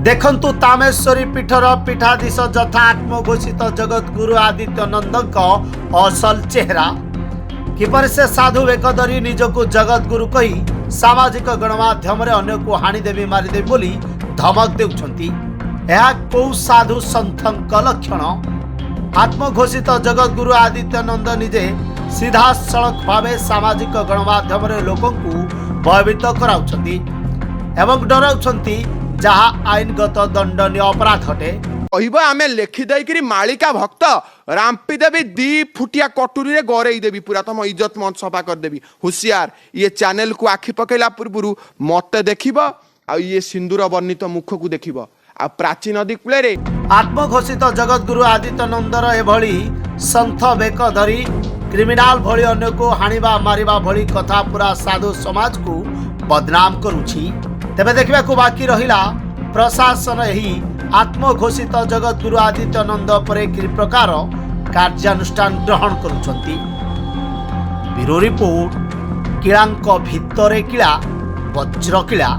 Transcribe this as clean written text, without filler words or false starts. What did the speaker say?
ଦେଖନ୍ତୁ ତାମେଶ୍ୱରୀ ପୀଠର ପୀଠାଧୀଶ ଯଥା ଆତ୍ମଘୋଷିତ ଜଗତଗୁରୁ ଆଦିତ୍ୟ ନନ୍ଦଙ୍କ ଅସଲ ଚେହେରା। କିପରି ସେ ସାଧୁ ବେକ ଧରି ନିଜକୁ ଜଗତଗୁରୁ କହି ସାମାଜିକ ଗଣମାଧ୍ୟମରେ ଅନ୍ୟକୁ ହାଣିଦେବି, ମାରିଦେବି ବୋଲି ଧମକ ଦେଉଛନ୍ତି। ଏହା କୋଉ ସାଧୁ ସନ୍ଥଙ୍କ ଲକ୍ଷଣ? ଆତ୍ମଘୋଷିତ ଜଗତଗୁରୁ ଆଦିତ୍ୟ ନନ୍ଦ ନିଜେ ସିଧାସଳଖ ଭାବେ ସାମାଜିକ ଗଣମାଧ୍ୟମରେ ଲୋକଙ୍କୁ ଭୟଭୀତ କରାଉଛନ୍ତି ଏବଂ ଡରାଉଛନ୍ତି, ଯାହା ଆଇନଗତ ଦଣ୍ଡନୀୟ ଅପରାଧ ଅଟେ। କହିବ ଆମେ ଲେଖିଦେଇକିରି ମାଳିକା ଭକ୍ତ ରାମ୍ପି ଦେବି, 2 ଫୁଟିଆ କଟୁରୀରେ ଗରେଇ ଦେବି, ପୁରା ତମ ଇଜ୍ଜତ ମନ ସଫା କରିଦେବି। ହୁସିଆର, ଇଏ ଚ୍ୟାନେଲକୁ ଆଖି ପକେଇଲା ପୂର୍ବରୁ ମତେ ଦେଖିବ ଆଉ ଇଏ ସିନ୍ଦୁର ବର୍ଣ୍ଣିତ ମୁଖକୁ ଦେଖିବ ଆଉ ପ୍ରାଚୀ ନଦୀ କୂଳରେ। ଆତ୍ମଘୋଷିତ ଜଗତଗୁରୁ ଆଦିତ୍ୟ ନନ୍ଦର ଏଭଳି ସନ୍ଥ ବେକ ଧରି କ୍ରିମିନାଲ ଭଳି ଅନ୍ୟକୁ ହାଣିବା ମାରିବା ଭଳି କଥା ପୁରା ସାଧୁ ସମାଜକୁ ବଦନାମ କରୁଛି। ତେବେ ଦେଖିବାକୁ ବାକି ରହିଲା, ପ୍ରଶାସନ ଏହି ଆତ୍ମଘୋଷିତ ଜଗତଗୁରୁ ଆଦିତ୍ୟ ନନ୍ଦ ଉପରେ କି ପ୍ରକାର କାର୍ଯ୍ୟାନୁଷ୍ଠାନ ଗ୍ରହଣ କରୁଛନ୍ତି। ବ୍ୟୁରୋ ରିପୋର୍ଟ, କିଳାଙ୍କ ଭିତରେ କିଳା, ବଜ୍ରକିଳା।